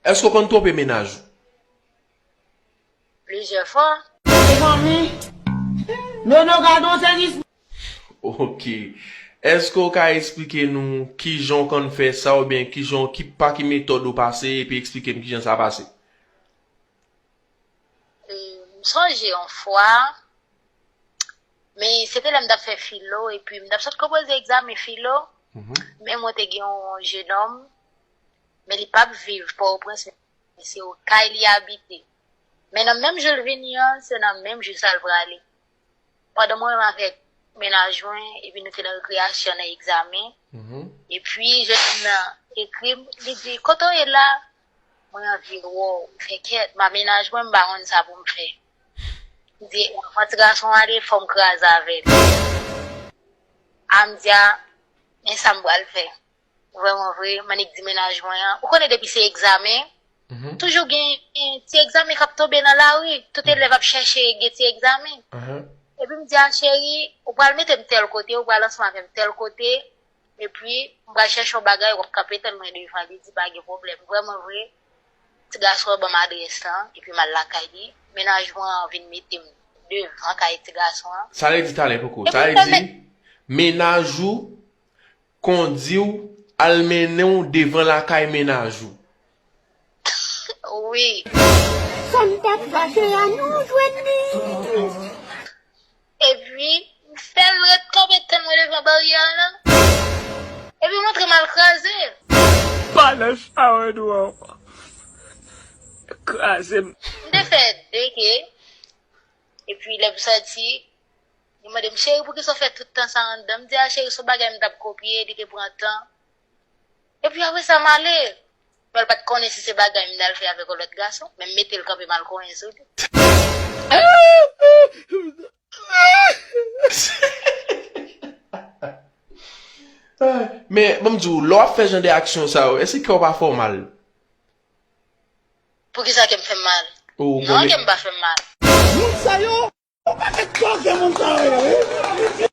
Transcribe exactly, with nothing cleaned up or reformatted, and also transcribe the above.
Èske w konn twonpe mennaj ou? Plizyè fwa. Mezanmi, Nono gade yon sèvis. Ok. Èske w ka eksplike nou kijan w konn fè sa oubyen kijan, ki, pa ki metòd ou pase epi eksplike m kijan sa pase? M sonje yon fwa, men se te lè m t ap fè filo epi m t ap sot konpoze egzamen filo, men mwen te gen yon jenòm, men li p ap viv Pòtoprens, men se Okay li abite. Men nan menm jou l vini an, se nan menm jou sa l prale. Pandan mwen menm avèk mennaj mwen, epi nou te nan rekreyasyon nan egzamen, epi jèn nan ekri m, li di, "Kote w ye la? Mwen anvi wè w, fè kèt, m a mennaj mwen, m pa konn sa pou m fè." M di, "Anvan ti gason ale, fò m kraze avè l." A m di, "A, men sa m pral fè." Vrèman vre, m annik di mennaj mwen an. Ou konnen depi se egzamen, toujou gen ti egzamen k ap tonbe nan lari. Tout elèv ap chèche gen ti egzamen. Epi m di a cheri, ou pral mete m tèl kote, ou pral ansanm avè m tèl kote, epi m pral chèche yon bagay, w ap kanpe tann mwen devan. Li di pa gen pwoblèm. Vrèman vre, ti gason an ban m adrès lan, epi m al lakay li. Mennaj mwen an vin mete m devan kay ti gason an. Sa vle di, talè, poko. Sa vle di, mennaj ou kondi w al mennen w devan lakay mennaj ou. Wi. Sa m t ap fache a, nou jwenn li. Epi, m fè l ret kanpe tann mwen devan baryè a la. Epi, montre m al kraze. Pa nan chawèn ou an. Kraze m. M te fè de ke. Epi, lè m sòti, li mande m, "Cheri, poukisa w fè tout tan sa anndan?" M di a, "Cheri, se yon bagay m t ap kopye, li te pran tan." Epi apre sa, m ale. Men l pa t konnen si se bagay m t al fè avèk yon lòt gason, men m mete l kanpe m al konyen sou li. Men, ban m di w, lè w ap fè jan de aksyon sa yo, èske kè w pa fè w mal? Poukisa kè m fè m mal? Non, kè m pa fè m mal. Moun sa yo, ou pa mèt koke moun sa yo ye, wi.